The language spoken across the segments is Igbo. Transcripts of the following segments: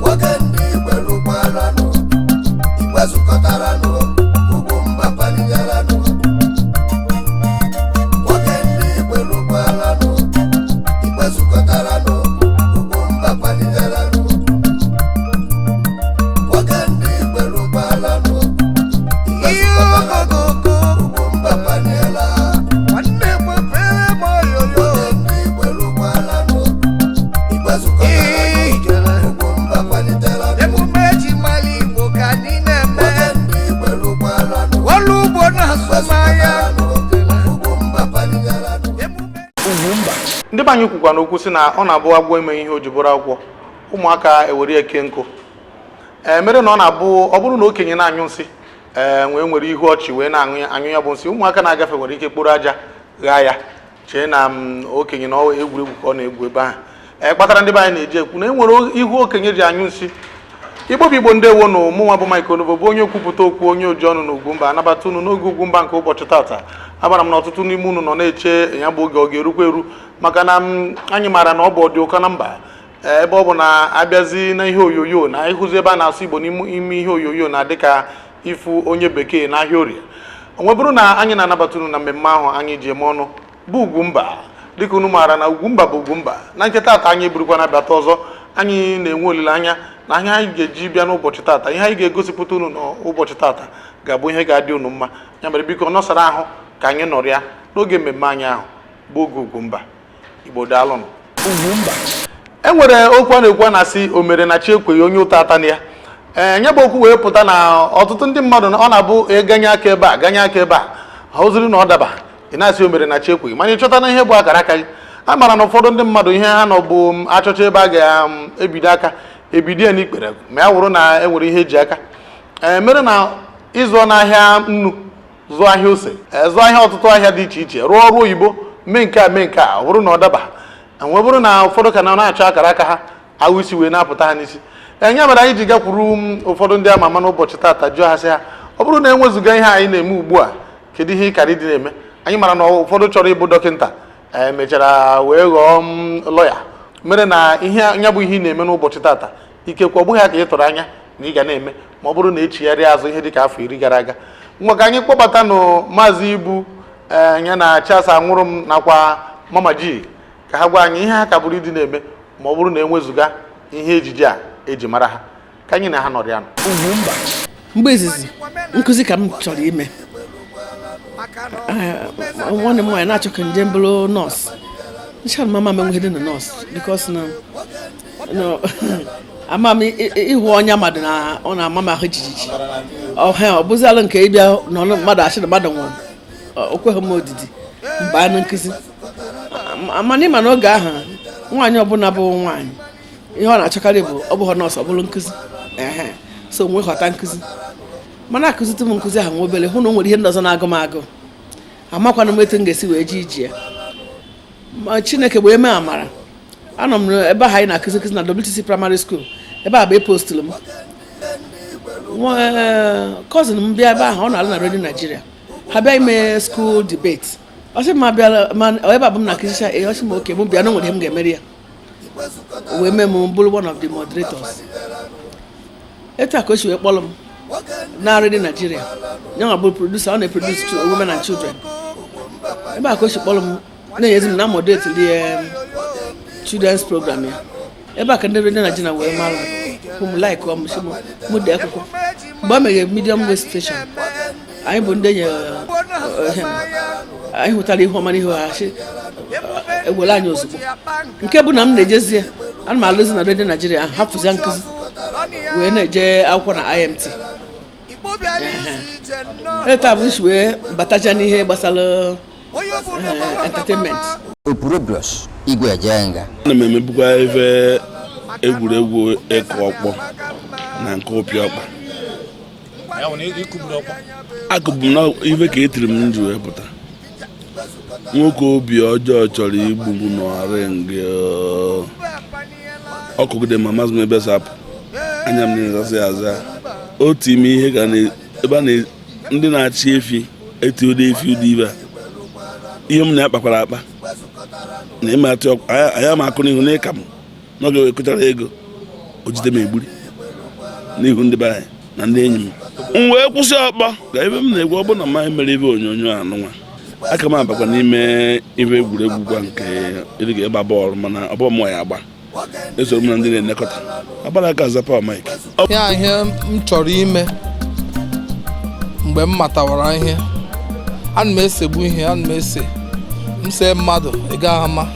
Nwoke ndị Igwe lụkwaranụ, Igwe zukọtaranụ, Ugwumba paligaranụ. Nwoke ndị Igwe lụkwaranụ, Igwe zukọtaranụ, Ugwumba paligaranụ. Nwoke ndị Igwe lụkwaranụ, Igwe zukọtaranụ, Ugwumba paliela. Nwanne mepere m oyoyo. Nwoke ndị Igwe lụkwaranụ, Igwe zukọtaranụ, Ijele. Ugwumba paliteranụ. Emume eji mara Igbo ka anyị na-eme. Nwoke ndị Igwe lụkwaranụ, Ọrụ ugbo na azụmahịa. Emume Ndị be anyị kwukwa n'okwu sị na ọ na-abụ agwọ eme ihe o ji bụrụ agwọ, ụmụaka ewere ya kee nkụ. Ee, mere na ọ na-abụ ọ bụrụ na okenye na-anyụ nsị, ee, wee nwere ihu ọchị wee na-aṅụ ya, anyụ ya bụ nsị, ụmụaka na-agafe nwere ike kporo aja ghaa ya, chee na okenye na ọ egwuregwu ka ọ na-egwu ebe ahụ. Ee, kpatara ndị be anyị na-eji ekwu na e nwere ihu okenye ji anyụ nsị. Igbo bụ Igbo, ndewo na mụnwa bụ Mike Onovo, bụ onye okwupụta okwu, onye oji ọnụ na Ugwumba, anabata unu n'oge Ugwumba nke ụbọchị tata. Agbara m na ọtụtụ n'ime unu nọ na-eche ya bụ oge ọ ga-erukwa eru, maka na anyị maara na ọ bụ ọdị ụkọ na mba. Ee, ebe ọ bụ na abịazi na ihe onyonyo na ịhụzi ebe a na-asụ Igbo n'ime ime ihe onyonyo na dịka ifu onye bekee n'ahịa Orie onwe. Bụrụ na anyị na-anabata unu na mmemme ahụ anyị ji eme ọnụ bụ Ugwumba, dịka unu maara na Ugwumba bụ Ugwumba. Na nke tata anyị burukwa na-abịata ọzọ, anyị na-enwe olileanya na ihe anyị ga-eji bịa n'ụbọchị tata, ihe anyị ga-egosipụta unu n'ụbọchị tata ga-abụ ihe ga-adị unu mma. Ya mere, biko nọsara ahụ ka anyị nọrịa n'oge mmemme anyị ahụ bụ oge Ugwumba. Igbo, daalụnụ. E nwere okwu a na-ekwu, a na-asị o mere na chi ekweghị onye ụta ata na ya. Ee, nye bụ okwu wee pụta na ọtụtụ ndị mmadụ na ọ na-abụ ịganye aka ebe a, ganye aka ebe a, ha oziri na ọ daba, ị na-asị o mere na chi ekweghị, mana ị chọta na ihe bụ akara aka gị. A mara na ụfọdụ ndị mmadụ, ihe ha nọ bụ achọcha ebe a ga-ebido aka, ebido ya n'ikpere, ma ya wụrụ na e nwere ihe eji aka. Ee, mere na ịzụọ n'ahịa nnu, zụọ ahịa ose, ee, zụọ ahịa, ọtụtụ ahịa dị iche iche, rụọ ọrụ oyibo, mee nke a, mee nke a, ọ bụrụ na ọ daba, wee bụrụ na ụfọdụ ka na na-achọ akara aka ha, ahụ isi wee na-apụta ha n'isi. Ee, ya mere anyị ji gakwuru ụfọdụ ndị ama ama n'ụbọchị taata, jụọ ha sị ha, ọ bụrụ na enwezụga ihe anyị na-eme ugbu a, kedu ihe ị kara ịdị na-eme? Anyị mara na ụfọdụ chọrọ ịbụ dọkịta, ee, mechara wee ghọọ lọya. Mere na ihe ya bụ ihe ị na-eme n'ụbọchị taata, ikekwe ọ bụghị ya ka ị tụrụ anya na ị ga na-eme ma ọ bụrụ na echigharịa azụ ihe dịka afọ 10 gara aga. Ngwa, ka anyị kpọbata nụ Maazị Ibu, ee, ya na Charles Anwụrụ m nakwa Mama G, ka ha gwa anyị ihe ha ka bụrụ ịdị na-eme ma ọ bụrụ na enwezụga ihe ejije a eji mara ha. Ka anyị na ha nọrọ ya nụ. Mgbe izizi, nkụzi ka m chọrọ ime. Eh, nwanne m nwaanyị na-achọ ka njem bụrụ nọọsụ. Ncha mama m enweghị dị na nọọsụ, because na no ama m ịhụ ọnya mmadụ na ọ na-ama m ahụ jijiji. Ọha ọ bụzialụ nke ịbịa nọ mmadụ asị na mmadụ nwụrụ, o kweghị m odidi mgbe anụ nkụzi. Mana ịma n'oge ahụ, nwaanyị ọbụla bụ nwaanyị, ihe ọ na-achọkarị bụ ọ bụghị nọọsụ, ọ bụrụ nkụzi. Ehe, so nwee ghọta nkụzi, mana akụzite m nkụzi ahụ nwa obere, hụ na o nwere ihe ndị ọzọ na-agụ m agụ, amakwana m etu m ga-esi wee jee ije ya. Ma Chineke wee mee amara, anọ m ebe ahụ anyị na-akụzi nkụzi na WTC Primary School, ebe a bụ epostụlụ m. Nwa cousin m bịa ebe ahụ, ọ na-alụ na Radio Nigeria, ha bịa ime school debate. Ọ sị m abịala ma ebe a bụ m na-akụzicha. Ee, ọ sị m oke m bịa na o nwere ihe m ga-emeri ya, wee mee m bụrụ one of the moderators. Etu a ka o si wee kpọrọ m na Radio Nigeria. Ya nwa bụ producer, ọ na-eproduce women and children. Ebe a ka o si kpọrọ m na-enyezi m na moderate the children's program ya. Ebe a ka ndị Radio Nigeria wee mara m, hụ m, like m, sị m mụ dee akwụkwọ. Mgbe o meghere medium wave station, anyị bụ ndị enyi ihe anyị hụtara ihu ọma n'ihu ha, sị ewere anyị ozugbo. Nke bụ na m na-ejezie, ana m alụzi na Radio Nigeria ahụ, hapụzia nkụzi wee na-eje akwụkwọ na IMT. Etu a bụ nsi wee batacha n'ihe gbasara entertainment. Opurobios Igwe Ejenga. Ana m emebukwa ife egwuregwu ịkụ ọkpọ na nke ụpị ọkpa. Akụbu m na ife ka etiri m ji wee pụta. Nwoke obi ọjọọ chọrọ igbu m n'ring. Ọ kụgide ma mazụ m ebe sapụ anya m na-azasị ya aza. Otu ime ihe ga na ebe a na ndị na-achị efi eti ụdị efi ụdị ibe a, ihe m na-akpakwara akpa na ịma atụ ọkụ anya m akụ n'ihu n'ịka m n'oge wee kụchara ego o jide m egburi n'ihu ndị be anyị na ndị enyi m. M wee kwụsị ọkpọ ka ebe m na-egwu. Ọ bụ na mmaghị mere ibe onyonyo anụnwa, aka m abakwa n'ime ibe egwuregwu kwa nke ịdịga ịgba bọọlụ, mana ọ bụ mụọ ya agba, esoro m na ndị na-elekọta agbara aka zapa Mike. Ya ihe m chọrọ ime mgbe m matawara ihe, ana m esegbu ihe, ana m ese, m see mmadụ, ị gaghị ama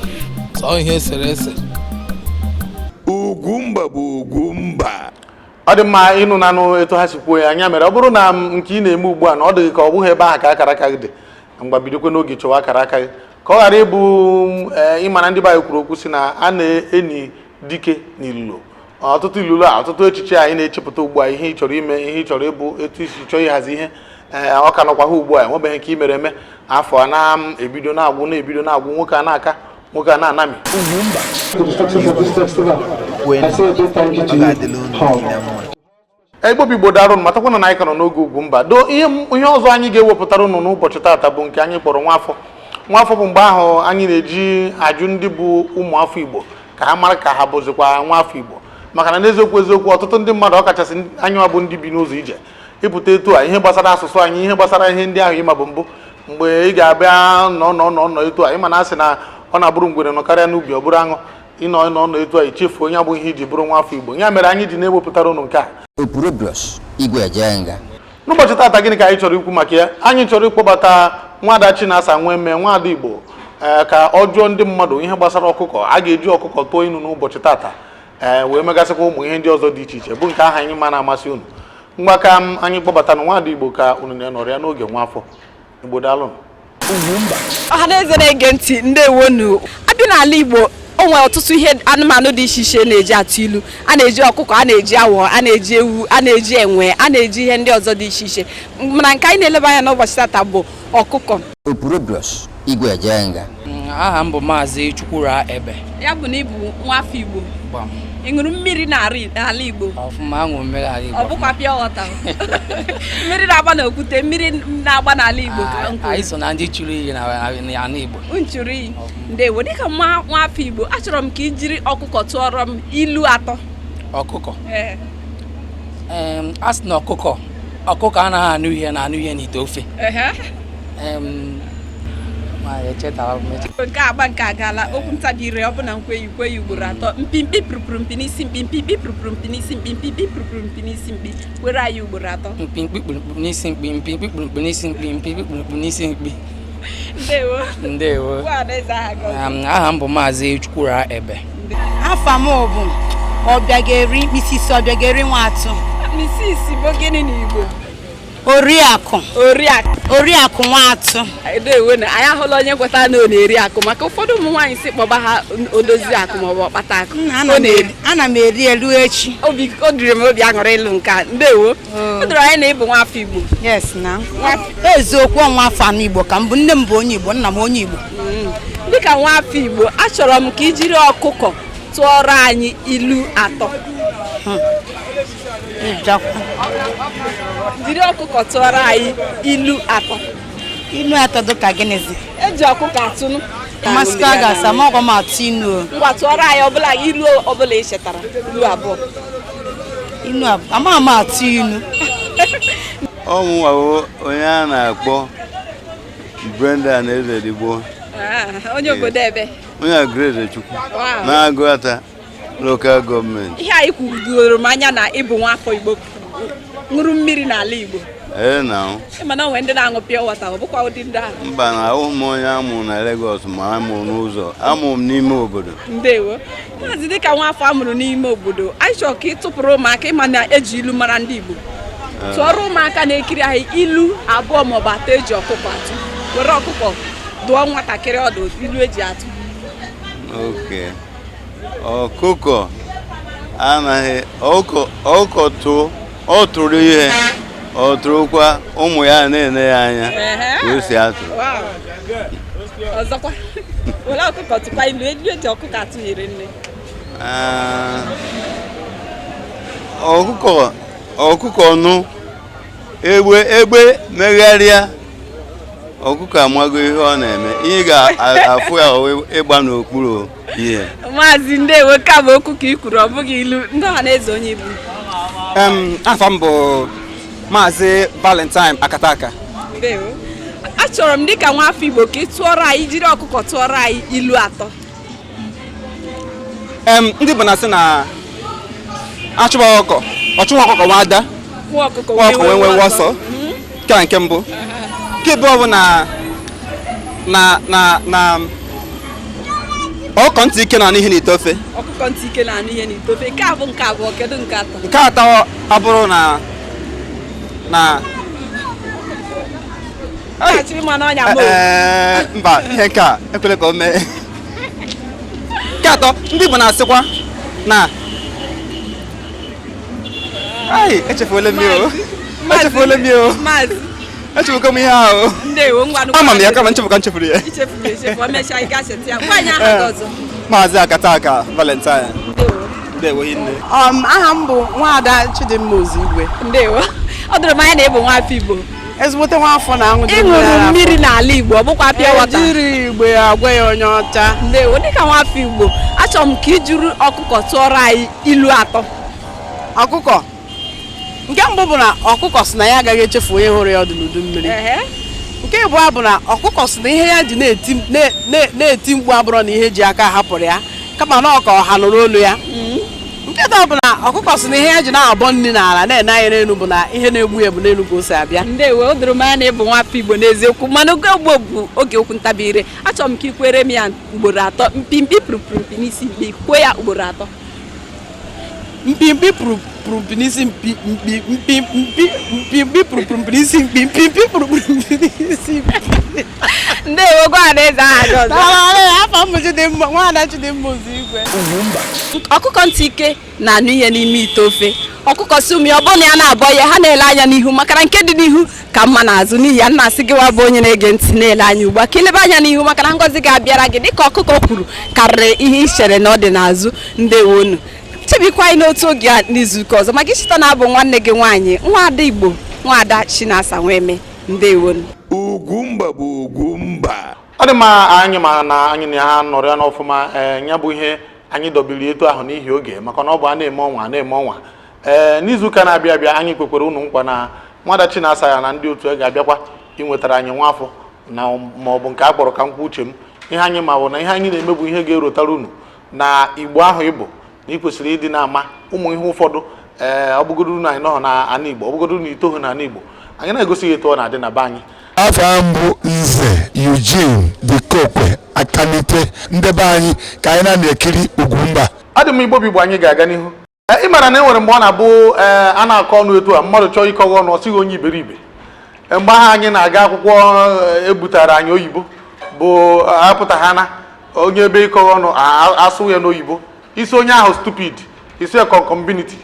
sọ ihe esere ese. Ugwumba bụ Ugwumba. Ọ dị mma ịnụ nanụ etu ha si kwuo ya. Anya mere ọ bụrụ na nke ị na-eme ugbu a na ọ dịghị ka ọ bụghị ebe ahụ ka akara aka gị dị, ngwa, bidokwe n'oge chọwa akara aka gị, ka ọ ghara ịbụ ịma na ndị be anyị kwuru okwu si na a na-eni dike n'ilulo. Ọtụtụ ilulo a, ọtụtụ echiche anyị na-echepụta ugbu a, ihe ị chọrọ ime, ihe ị chọrọ ịbụ, etu isi chọọ ịhazi ihe, ọ ka nọkwa ha ugbu a, enwebeghị nke i mere eme. Afọ a na-ebido na-agwụ, na-ebido na-agwụ, nwoke a na-aka, nwoke a na-anami. Kwenu, ọ ga-adịla unu niile mma. Egbobi Igbo, darụ matakwa na anyị ka nọ n'oge Ugwumba. Do ihe ihe ọzọ anyị ga-ewepụtara unu n'ụbọchị taata bụ nke anyị kpọrọ Nwafọ. Nwafọ bụ mgbe ahụ anyị na-eji ajụ ndị bụ ụmụafọ Igbo ka ha mara ka ha bụzikwa nwafọ Igbo, maka na n'eziokwu eziokwu, ọtụtụ ndị mmadụ, ọkachasị anyị bụ ndị bi n'ụzọ ije ịpụta etu a, ihe gbasara asụsụ anyị, ihe gbasara ihe ndị ahụ ịma bụ mbụ mgbe ị ga-abịa nọ nọ nọ nọ etu a, ịma na asị na ọ na-abụrụ ngwere nọ karịa n'ubi, ọ bụrụ aṅụ ịnọ ịnọ nọ etu a, ichefu onye abụghị ihe iji bụrụ nwafọ Igbo. Ya mere anyị ji na-ewepụtara unu nke a. Opurobios Igwe Ejenga. N'ụbọchị taata, gịnị ka anyị chọrọ ikwu maka ya? Anyị chọrọ ịkpọbata nwada Chinasa Nweme, nwada Igbo, ka ọ jụọ ndị mmadụ ihe gbasara ọkụkọ. A ga-eji ọkụkọ tụọ inu n'ụbọchị taata, wee megasịkwa ụmụ ihe ndị ọzọ dị iche iche bụ nke aha anyị ma na-amasị unu. Ngwa, ka m anyị kpọbatanụ nwada Igbo ka unu na-enọrọ ya n'oge Nwafọ Igbo. Daalụnụ. Ọhaneze na-ege ntị, ndewonu. Abịa n'ala Igbo, o nwere ọtụtụ ihe anụmanụ dị iche iche na-eji atụ ilu. A na-eji ọkụkọ, a na-eji awọ, a na-eji ewu, a na-eji enwe, a na-eji ihe ndị ọzọ dị iche iche, mana nke anyị na-eleba anya n'ụbọchị tata bụ ọkụkọ. Opurobios Igwe Ejenga. Aha m bụ Maazị Chukwura Ebe. Ya bụ na ị bụ nwafọ Igbo? Gbam. Ị ṅụrụ mmiri n'ala Igbo? Ọfụma, aṅụ mmiri ala Igbo. Ọ bụkwa pure water, mmiri na-agba n'okwute, mmiri na-agba n'ala Igbo ka m kwuru. Anyị so na ndị chụrụ iyi na ala Igbo. Nchụrụ iyi. Ndewo. Dịka nwa nwafọ Igbo, achọrọ m ka ị jiri ọkụkọ tụọrọ m ilu atọ. Ọkụkọ? Ee. A sị na ọkụkọ anaghị anụ ihe na-anụ ihe n'ite ofe. Ma echetara m Nke agba nke agaala. Okwu ntabi ire ọ bụ na nkweghị kweghị ugboro atọ. Mpimkpi pụrụpụrụ mpi n'isi mkpi, mpimkpi pụrụpụrụ mpi n'isi mkpi, mpimkpi pụrụpụrụ mpi n'isi mkpi. Were anyị ugboro atọ. Mpimkpi kpụrụkpụrụ n'isi mkpi, mpimkpi kpụrụkpụrụ n'isi mkpi, mpimkpi kpụrụkpụrụ n'isi mkpi. Ndewo. Ndewo. Gwa Adaeze aha gị ọzọ. Aha m bụ Maazị Chukwura Ebe. Afa m bụ Ọbịageri, Mrs. Ọbịageri Nwatụ. Mrs. bụ gịnị n'Igbo? Oriakụ. Oriakụ. Oriakụ Nwatụ. Edewo na anyị ahụla onye kwetara na ọ na-eri akụ, maka ụfọdụ ụmụ nwaanyị si kpọba ha odozi akụ maọbụ ọkpata akụ. Ana Ọ m na-eri. ana m eri elu echi. Obi o diri m obi aṅụrị ịlụ nke a. Ndewo. O doro anyị na ịbụ nwafọ Igbo. Yes na. Eziokwu, ọ nwafọ anụ Igbo ka m bụ. Nne m bụ onye Igbo, nna m onye Igbo. Dịka nwafọ Igbo, achọrọ m ka i jiri ọkụkọ tụọrọ anyị ilu atọ. Ịbịakwa. Jiri ọkụkọ tụọrọ anyị ilu atọ. Ilu atọ dị ka gịnịzi? Eji ọkụkọ atụnụ. Masịkwa ga-asa ma ọgwa m atụ inu o. Ngwa, tụọrọ anyị ọbụla ilu ọbụla ị chetara, ilu abụọ. Inu abụọ, ama m atụ inu. Ọ mụnwa onye a na-akpọ Brendan Ezedigbo. Ah, onye obodo ebe? Onye Agụlezechukwu. Wow. Na-Agụata Local Government. Ihe anyị kwudoro m anya na ịbụ nwafọ Igbo ṅụrụ mmiri n'ala Igbo. Ee na. Ịma na onwe ndị na-aṅụ pure water, ọ bụkwa ụdị ndị ahụ. Mba, na ahụ m onye amụrụ na Lagos, ma amụrụ n'ụzọ, amụrụ m n'ime obodo. Ndewo, maazị. Dịka nwafọ a mụrụ n'ime obodo, anyị chọrọ ka ị tụpụrụ ụmụaka, ịma na eji ilu mara ndị Igbo, tụọrọ ụmụaka na-ekiri anyị ilu abụọ maọbụ atọ eji ọkụkọ atụ. Were ọkụkọ dụọ nwatakịrị ọdụ, ilu eji atụ. Oke ọkụkọ anaghị ọkụkọ tụọ, ọ tụrụ ihe, ọ tụrụkwa ụmụ ya na-ene ya anya ka o si atụ. Wow. Ọzọkwa, were ọkụkọ tụkwa ilu, ilu eji ọkụkọ atụ nyere nne. Ah, ọkụkọ ọkụkọ nụ egbe egbe megharịa, ọkụkọ amago ihe ọ na-eme. Ihe ga-afụ ya ọ ịgba n'okpuru ihe. Maazị, ndewo. Ka bụ okwu ka ị kwuru, ọ bụghị ilu. Ndị ọha na eze, onye ibu? Afa m bụ Maazị Valentine Akataka. Ndewo. Achọrọ m, dịka nwa afọ Igbo, ka ị tụọrọ anyị, jiri ọkụkọ tụọrọ anyị ilu atọ. Ndị Igbo na-asị na achụba ọkụkọ, ọchụ nwa ọkụkọ nwa ada. Nwa ọkụkọ. Nwa ọkụkọ wee nwee ọsọ. Nke a nke mbụ. Nke abụọ bụ na ọkụkọ ntị ike na n'ihe n'ite ofe. Ọkụkọ ntị ike na-anụ ihe n'ite ofe. Nke a bụ nke abụọ. Kedu nke atọ? Nke atọ abụrụ na Achọ ịma n'ọnya m o. Ee, mba, ihe nke a ekwele ka o mee. Nke atọ, ndị Igbo na-asịkwa na, ai, echefuola m ya o, echefuola m ya o. Maazị. Echefugo m ihe ahụ. Ndewo, ngwanụ. Ama m ya, kama nchefu ka m chefuru ya. Ichefuru echefu, o mechaa ị ga-cheta ya. Gwa anyị aha gị ọzọ. Maazị Akataka Valentine. Ndewo hinne. Aha m bụ Nwaada Chidimma Ozigwe. Ndewo. Ọ dụrụ m anya na ị bụ nwaafọ Igbo. Ezigbote nwaafọ na aṅụ. Ị ṅụrụ mmiri n'ala Igbo, ọ bụkwa pure water. Ejiri igbe agwa ya onye ọcha. Ndewo. Dịka nwaafọ Igbo, achọrọ m ka ị jiri ọkụkọ tụọrọ anyị ilu atọ. Ọkụkọ nke mbụ bụ na ọkụkọ sị na ya agaghị echefu onye hụrụ ya ọdụ n'udu mmiri. Nke abụọ bụ na ọkụkọ sị na ihe ya ji na-eti mkpu abụrọ na ihe ji aka hapụrụ ya, kama na ọ ka ọha nụrụ olu ya. Nke atọ bụ na ọkụkọ sị na ihe ya ji na-abọ nri n'ala na-ene anya n'elu bụ na ihe na-egbu ya bụ n'elu ka o si abịa. Ndewo. O doro m anya na ị bụ nwafọ Igbo n'eziokwu, mana oge ugbo bụ oge okwu ntabi ire. Achọrọ m ka ị kwere m ya ugboro atọ: mpimpi pụrụ mpi n'isi mkpi. Kwuo ya ugboro atọ. Mpimpi pụrụ pụrụ mpi n'isi mpi mkpi mpi mpi mpimpi pụrụ pụrụ mpi n'isi mkpi mpimpi pụrụ pụrụ mpi n'isi mkpi. Ndewo. Gwa na eze aha gị ọzọ. Afọ m bụ Chidimma, Nwaada Chidimma Ozigwe. Ọkụkọ ntị ike na-anụ ihe n'ime ite ofe. Ọkụkọ si ụmụ ya, ọ bụrụ na ya na-abọ ya, ha na-ele anya n'ihu, maka na nke dị n'ihu ka mma n'azụ. N'ihi ya, nna asị gị nwa bụ onye na-ege ntị, na-ele anya ugbu a, ka ilebe anya n'ihu, maka na ngọzi ga-abịara gị, dịka ọkụkọ kwuru, karịrị ihe ị chere na ọ dị n'azụ. Ndewonu. Chebikwa anyị n'otu oge a n'izuụka ọzọ, maka ịchịta na abụ nwanne gị nwaanyị, nwaada Igbo, nwaada Chinasa Nweme. Ndewonu. Ugwumba bụ Ugwumba. Ọ dị mma. Anyị ma na anyị na ha nọrọ ya n'ọfụma. Ee, ya bụ ihe anyị dọbiri etu ahụ n'ihi oge, maka na ọ bụ a na-eme ọnwa a na-eme ọnwa. Ee, n'izuụka na-abịa abịa, anyị kwekwere unu nkwa na nwada Chinasa ya na ndị otu ya ga-abịakwa inwetara anyị nwaafọ na ma ọ bụ nke a kpọrọ ka nkwa uche m. Ihe anyị ma bụ na ihe anyị na-eme bụ ihe ga-erotara unu na Igbo ahụ ịbụ na ị kwesịrị ịdị na-ama ụmụ ihe ụfọdụ. Ee, ọ bụgodu na anyị nọghọ na ana Igbo, ọ bụgodu na itoghị na ana Igbo, anyị na-egosi ya etu ọ na-adị na be anyị. Afọ mbụ, Nze Eugene Dikokwe Akanite. Ndebe anyị ka anyị na-ekiri Ugwumba. Ọ dị m Igbo bụ Igbo, anyị ga-aga n'ihu. Ị mara na e nwere mgbe ọ na-abụ, ee, a na-akọ ọnụ etu a, mmadụ chọọ ịkọghọ ọnụ, ọ sịghị onye iberibe. Mgbe ahụ anyị na-aga akwụkwọ, ebutara anyị oyibo bụ apụta ha na onye ebe ịkọghọ ọnụ asụ ya n'oyibo, isi onye ahụ stupid, isi ya community.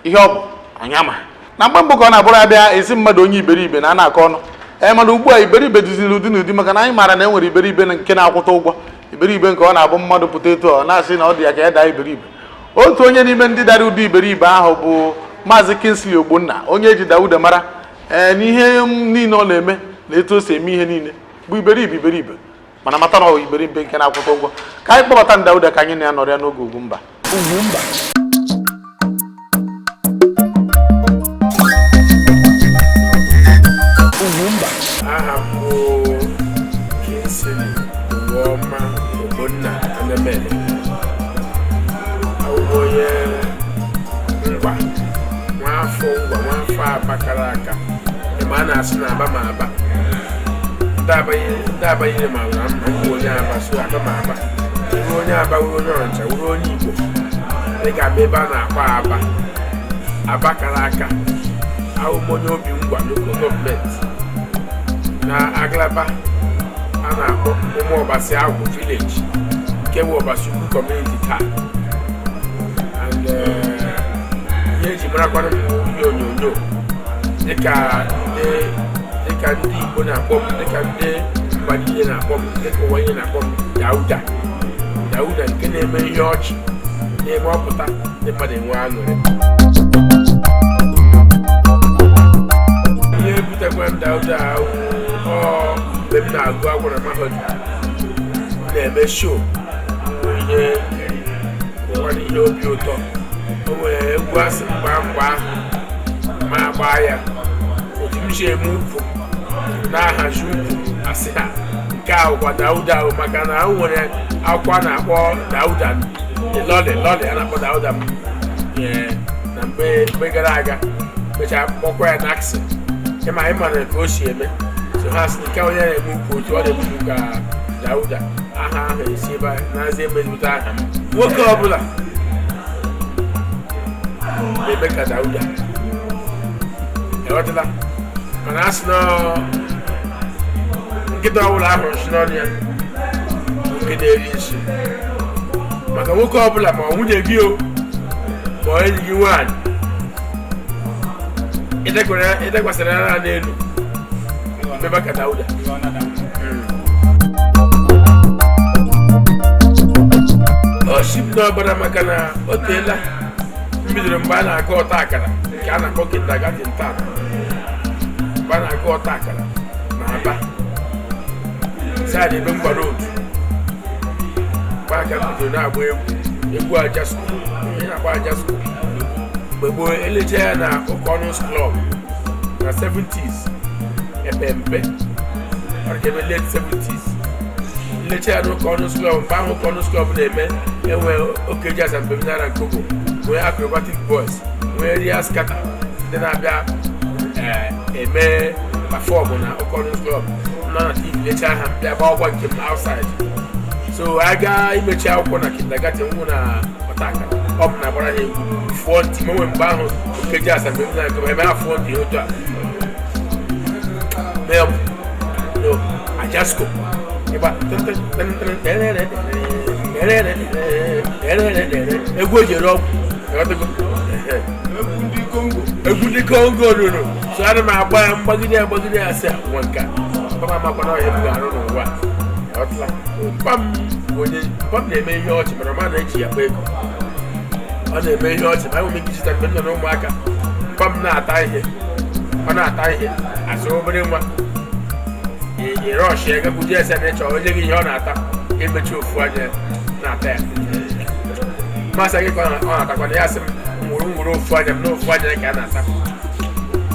Ihe ọ bụ anyị ama na mgbe mbụ ka ọ na-abụrụ abịa esi mmadụ onye iberibe na a na-akọ ọnụ. Ee, mana ugbu a iberibe dịziri ụdị n'ụdị, maka na anyị maara na e nwere iberibe nke na-akwụta ụgwọ, iberibe nke ọ na-abụ mmadụ pụta etu ọ na-asị na ọ dị ya ka ya daa iberibe. Otu onye n'ime ndị dara ụdị iberibe ahụ bụ Maazị Kingsley Ogbonna, onye eji Dawuda mara. Ee, n'ihe niile ọ na-eme na etu o si eme ihe niile bụ iberibe iberibe, mana mata na ọ bụ iberibe nke na-akwụta ụgwọ. Ka anyị kpọbata Dawuda ka anyị na ya nọrọ ya n'oge Ugwumba. Ugwumba. Ugwumba. Aha m bụ Kingsley Uweọma Ogbonna Anemele. Abụ m onye Ngwa, nwaafọ Ngwa, nwaafọ Aba kara aka. Ebe a na-asị na Aba ma Aba ndị Aba niile ma na m bụ onye Aba, so Aba ma Aba. Wuru onye Aba, wuru onye Ọnịcha, wuru onye Igbo, ị ga-ama ebe a na-akpọ Aba, Aba kara aka. Ahụ m onye obi Ngwa local government na Aglaba a na-akpọ Ụmụọbasị Agwụ village, nke bụ Ọbasi Ukwu community taa. And ihe eji marakwanụ m bụ ihe onyonyo, dịka ndị Igbo na-akpọ m, dịka ndị mba niile na-akpọ m, dịka ụwa niile na-akpọ m, Dauda Dauda nke na-eme ihe ọchị. Na-eme ọpụta ndị mmadụ enwe aṅụrị. Ihe butekwa m Dauda ahụ, ọ mgbe m na-agụ akwụkwọ na mahadum, m na-eme show, ihe nkiri bụkwana ihe obi ụtọ. O nwere egwu asị mgba mgba ahụ ma gbaa ya, otu m si eme ukwu m na-ahazi ukwu, asị ha nke a bụkwa Dauda ahụ, maka na o nwere akwụkwọ a na-akpọ Dauda lọlị lọlị, a na-akpọ Dauda m. Ee, na mgbe gara aga mechaa kpọkwa ya naksị, ịma ịma na ka o si eme. So ha sị nke onye na-eme ukwu otu ọ na-eme ukwu ka Dauda. Aha ahụ esi ebe a na-aza emezipụta aha m. Nwoke ọbụla na-eme ka Dauda, ịghọtala? Mana a sị na nkịta ọbụla ahụrụ nsị n'ọnụ ya bụ nke na-eri nsị, maka nwoke ọbụla, ma ọ nwunye gị o, ma ọ enyi gị nwaanyị, ịdekwasịrị ya n'elu mebe ka Dauda. O si m n'ọbara, maka na o teela m bidoro mgbe a na-akụ ọta akara nke a na-akpọ kindergarten taa, mgbe a na-akụ ọta akara na Aba side ebe Ngwa Road, mgbe aka m bidoro na-agba egwu, egwu Ajasco, onye na-agba Ajasco mgbe gboo, elecha ya na Okonos Club na 70s, ebe mpe ọ dị ebe late 70s, nlecha ya n'Okonos Club. Mgbe ahụ Okonos Club na-eme enwe Okeji Asampe na Nkobo, nwee Acrobatic Boys, nwee Ria Scatter, ndị na-abịa eme perform na Okonos Club nọ na TV, lechaa ha, bịa gbawakwa nke m outside. So a gaa imechi akwụkwọ na kindergarten nwụ na ọta akara, ọ bụ na agbara ha egwu fụọ ntị m. Onwe mgbe ahụ Okeji Asampe na Nkobo eme ha fụọ ntị otu a mee m no Ajasco ịgba egwu eji ere ọgwụ, ịghọtago? Egwu ndị Congo ruru. So ana m agba ya mgbagide ya mgbagide ya, sị nwa nke a mpa m amakwa na ọhịa m ga-arụ n'ụwa a. Ịghọtala? Mpa m bụ onye mpa m na-eme ihe ọchị, mana ma na-eji ya kpa ego. Ọ na-eme ihe ọchị, ma enwere m ike icheta mgbe m nọ n'ụmụaka, mpa m na-ata ihe, ọ na-ata ihe asị obere nwa ịrọshi ya gakwuje ese na ịchọ onye gị ihe ọ na-ata, emechi ofu anya na-ata ya, masị gị ka ọ na-atakwa na ya, sị m nwụrụ nwụrụ ofu anya m na ofu anya ka a na-ata.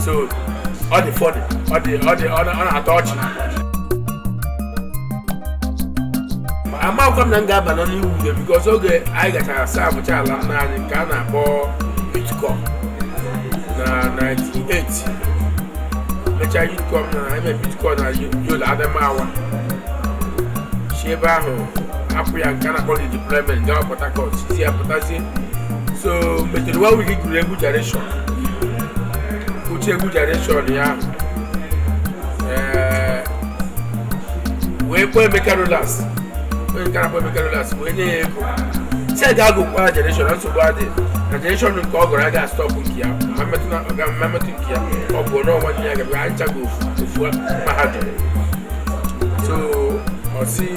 So ọ dị funny, ọ dị ọ dị ọ na-atọ ọchị. Amakwa m na m ga-aba n'Nollywood, because oge anyị gachara sabụcha ala nna anyị nke a na-akpọ Youth Corps na 98, mechaa Youth Corps na eme Youth Corps na Yola, Adamawa, si ebe ahụ hapụ ya nke a na-akpọ redeployment gawa Port Harcourt, si ya pụtazie. So metere one week gụrụ egwu generation, uche egwu generation ya ahụ, ee, wee kpọọ Emeka Rollas, onye nke na-akpọ Emeka Rollas, wee nye ya ego si a ga-agụkwa generation na nsogbu adịghị na generation nke ọ gụrụ, a ga-astop nke ya ma mmetụ na ọ ga ma mmetụ nke ya, ọ bụ n'ọnwa nne ya ga anyị chago ofu ofu mahadum. So ọ sị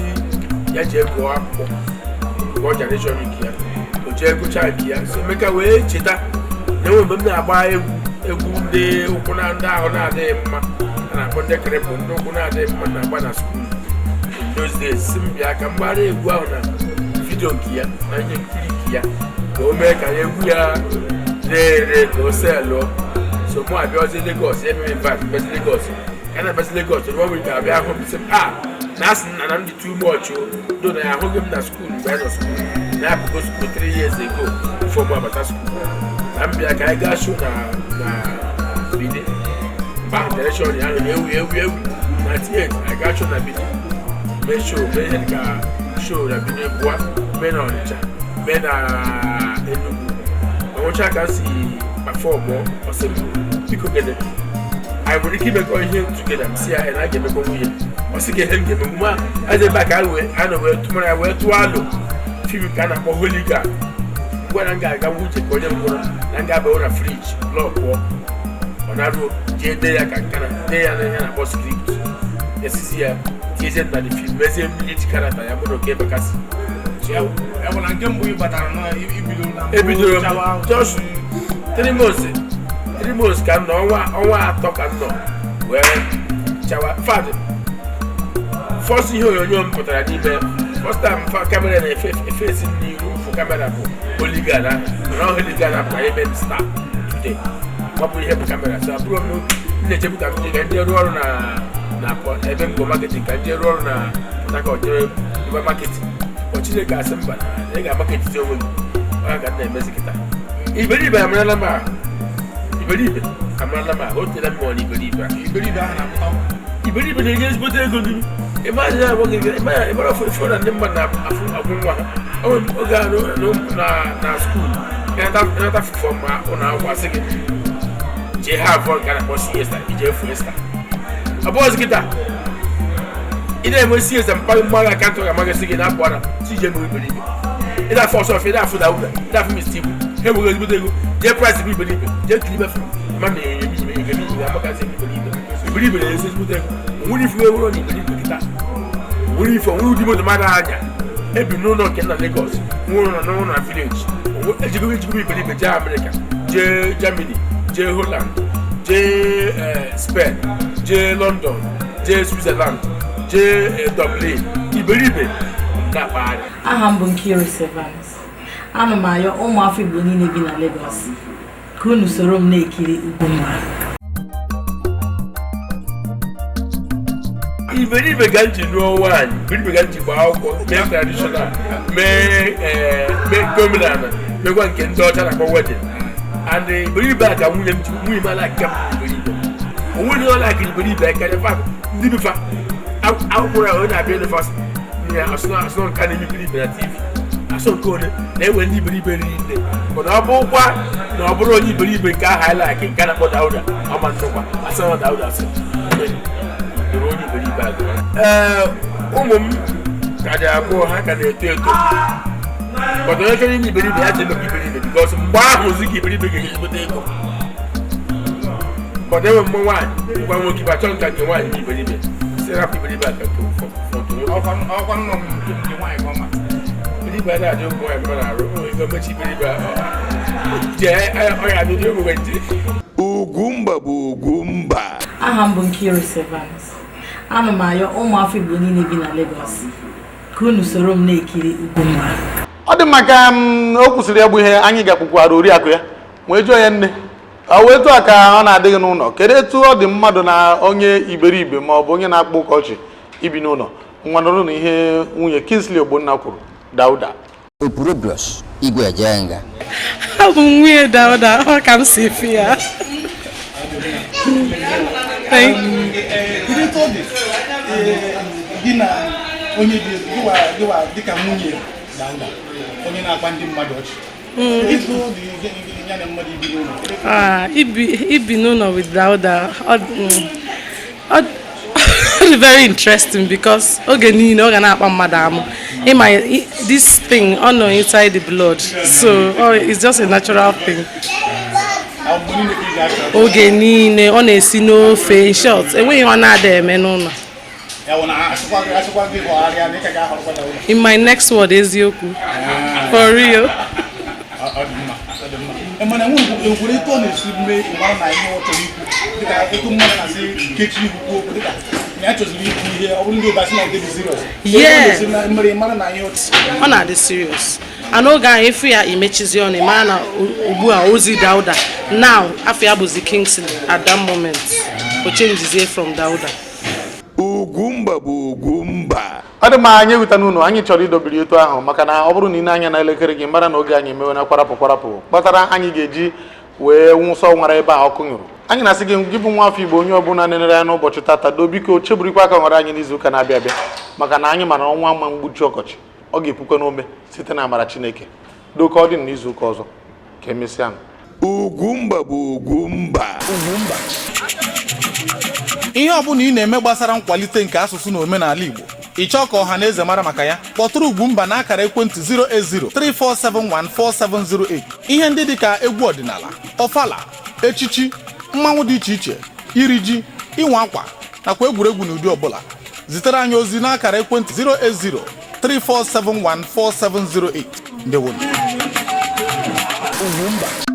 ya jee gụọ akwụkwọ, gụọ generation nke ya, o jee gụchaa nke ya. So Emeka wee cheta na enwe mgbe m na-agba egwu, egwu ndị ụkwụ na ndị ahụ na-adịghị mma a na-akpọ ndị cripple, ndị ụkwụ na-adịghị mma, na-agba na school in those days, si m bịa ka m gbara egwu ahụ na video nke ya, na ihe nkiri nke ya, ka o mee ka egwu ya ree ere, ka o sellụọ. So mụ abịazi Lagos, ya mere invite bịazi Lagos, ka na bịazi Lagos ruo week, abịa hụ m, sị m a na asị na na m dị too much o do na ya ahụghị m na school mgbe anyị nọ school, na ya apụgo school 3 years ago before mụ abata school, na m bịa ka anyị gaa show na Benin. Mgbe ahụ generation ya ahụ na-ewu ewu ewu 98, anyị gaa show na Benin, mee show, mee ihe dịka show na Benin bụa, mee na Ọnịcha, mee na Enugu. Ọnwụcha ka m si perform, ọ sị m biko gede anyị nwere ike imekọ ihe together. M si ya na a ga-emekọ nwunye. Ọ sị ka ihe m ga-emekwu ma eze ebe a ka anyị wee a nọ wee tụmara ya wee tụọ alụ film ka a na-akpọ Holy. Ngwa na m ga-aga uche ka onye ngwụrọ na m ga-aba na fridge lọkụọ, ọ na-arụ jee dee ya ka nkana dee ya na ihe a na-akpọ script, esisi ya tinyezie na the film, mezie lead character ya mụ na Oke Bakassi. So Ebidoro m just 3 months, 3 months ka m nọ, ọnwa 3 ka m nọ wee chawa. In fact, first ihe onyonyo m pụtara n'ime, first time fa camera na-efe efesi m n'iru fụ camera bụ Hooligan ahụ. Mana ọ Hooligan apụtara ebe m star today, gbapụ ihe bụ camera. So abụrụ m m na-echebu ka m jee ka ndị rụọ ọrụ na ebe m bụ marketing, ka ndị rụọ ọrụ na Port Harcourt, jee ebe marketing. Ọ Chineke asị mba, na ị ga-amarketiti onwe gị. Ọ ka m na-emezi kịta. Iberibe amarala m ahụ, iberibe amarala m ahụ, o teela m ọ na iberibe a. Iberibe ahụ na-apụta. Iberibe na-enye ezigbote ego n'ihu. Ịmara ịmara ofu na ndị mmadụ na-afụ agwụ nwa ha. O nwere oge a na school ịnata fụfọ ma ụlọ akwụkwọ asị gị jee ha abụọ nke a na-akpọ siesta, ije fiesta. Ọ bụ ọzọ kịta ị na-enwe siesta mpaghara mgbagha akantụ ga-amagasị gị na-apụ ara si ije mere iberibe. Ị na-afụ ọsọ ọfịa, ị na-afụ Dauda, ị na-afụ Mr. Ibu, ha enweghị ezigbote ego. Jee price bụ iberibe, jee kiribe film ma na enyo iberibe amakasị iberibe. Iberibe na-esi ezigbote ego. Onwere ife ewuro na iberibe kịta, onwere ife, onwere ụdị moto mmadụ anya ebi n'ụlọ nke na Lagos, nwere ụlọ n'ụlọ na village. Ejigo iberibe jee Amerịka, jee Germany, jee Holland, jee Spain, jee London, jee Switzerland, jee Dublin. Iberibe na-akpagharị. Aha m bụ Nkiru Evans. Ana m ayọ ụmụafọ Igbo niile bi na Lagos ka unu soro m na-ekiri Ugwumba. Iberibe ka m ji lụọ nwaanyị, iberibe ka m ji gbaa akwụkwọ, mee traditional, mee nke omenala, mekwa nke ndị ọcha na-akpọ wedding. And iberibe a ka nwunye m ji, nwunye m ala m iberibe. Onwe onye ọ like iberibe karịa fa ndị bifa akwụkwọ ya. Onye na-abịa ịlụfa ya asụ nka na iberibe na TV asụ nke onye na-enwe ndị iberibe riri nne. Mana ọ bụkwa na ọ bụrụ onye iberibe nke ahụ anyị like, nke a na-akpọ Dauda, ọma nnukwa asị na Dauda asị doro onye iberibe agụ. Ee, ụmụ m ka dị 2, ha ka na-eto eto. But onye chọrọ ime iberibe ya ji emekwa iberibe, because mgbe ahụ ozi ka iberibe ga-ezigbote ego. But enwe mmụ nwaanyị ngwa nwoke ibe achọ nka nke nwaanyị na iberibe si rapụ iberibe aka nke nke nwoke. Ọkwa nnọọ nke nwaanyị ka ọ ma. Iberibe a na-adị ụmụ nwaanyị mma na-arụ o nwere ike mechi iberibe a jee ọya adịdị ụmụ nje. Ugwumba bụ Ugwumba. Aha m bụ Nkiru Evans. Ana m ayọ ụmụafọ Igbo niile bi na Lagos ka unu soro m na-ekiri Ugwumba. Ọ dị maka m o kwụsịrị ya bụ ihe anyị gakwukwara oriakụ ya wee jụọ ya, nne, ọ wee etu a ka ọ na-adịghị n'ụlọ? Kedu etu ọ dị mmadụ na onye iberibe ma ọ bụ onye na-akpọ ụka ọchị ibi n'ụlọ? Nwa nụrụ na ihe nwunye Kingsley Ogbonna kwuru, Dauda. Opurobios Igwe Ejenga. Abụ m nwunye Dauda, ọ ka m si efi ya. Thank Kedu etu ọ dị gị na onye dị gịwa dịka nwunye Dauda, onye na-akpa ndị mmadụ ọchị? Kedu etu ọ dị ya na mmadụ ibi n'ụlọ? Kedu etu ọ dị? Ah, ibi n'ụlọ with Dauda, ọ dị very interesting because oge niile ọ ga na-akpa mmadụ amụ. Ịma this thing ọ nọ inside the blood, so it's just a natural thing. Ah, mgbe niile ka ị ga-achọ? Oge niile ọ na-esi n'ofe. In short, enweghị ọ na-ada eme n'ụlọ. Ya bụ na achịkwa gị họgharịa na ị ka ga-ahọrọkwa Dauda? In my next word, eziokwu, for real. Ọ dị mma, ọ dị mma. Mana enwere etu ọ na-esi mee mara na ihe ọ chọrọ ikwu, dịka etu mmadụ na-asị kechi ihu kwuo okwu, dịka na ya chọziri ikwu ihe, ọ bụrụ ndị obe asị na ọ dị serious? Etu ọ na-esi mere mara na ihe ọ Ọ na-adị serious, and oge ahụ ịfụ ya imechizi ọnụ, ị mara na ugbu a ozi Dauda now, afọ ya bụzi Kingsley. At that moment o changezie from Dauda. Ugwumba bụ Ugwumba. Ọ dị mma, anyị eweta n'ụlọ anyị chọrọ idobiri etu ahụ, maka na ọ bụrụ na ị na-anya na elekere gị mara na oge anyị emewe na kwarapụ kwarapụ kpatara anyị ga-eji wee nwụsọ nwara ebe a ọkụ nyụrụ. Anyị na-asị gị, gị bụ nwa afọ Igbo, onye ọbụla nenere ya n'ụbọchị tata, do biko cheburikwa aka nwere anyị n'izu ụka na-abịa abịa, maka na anyị mara ọnwa ma mgbuchi ọkọchị ọ ga-epukwa n'ome site na amara Chineke. Do ka ọ dị n'izu ụka ọzọ, ka emesịa. Ugwumba bụ Ugwumba. Ugwumba. Ihe ọbụla ị na-eme gbasara nkwalite nke asụsụ na omenala Igbo, ị chọọ ka ọha na eze mara maka ya, kpọtụrụ Ugwumba na akara ekwentị 08034714708. Ihe ndị dịka egwu ọdịnala, ọfala, echichi, mmanwụ dị iche iche, iri ji, ịnwa akwa nakwa egwuregwu n'ụdị ọbụla, zitere anyị ozi n'akara ekwentị 3471 4708. Ndewo. Ugwumba.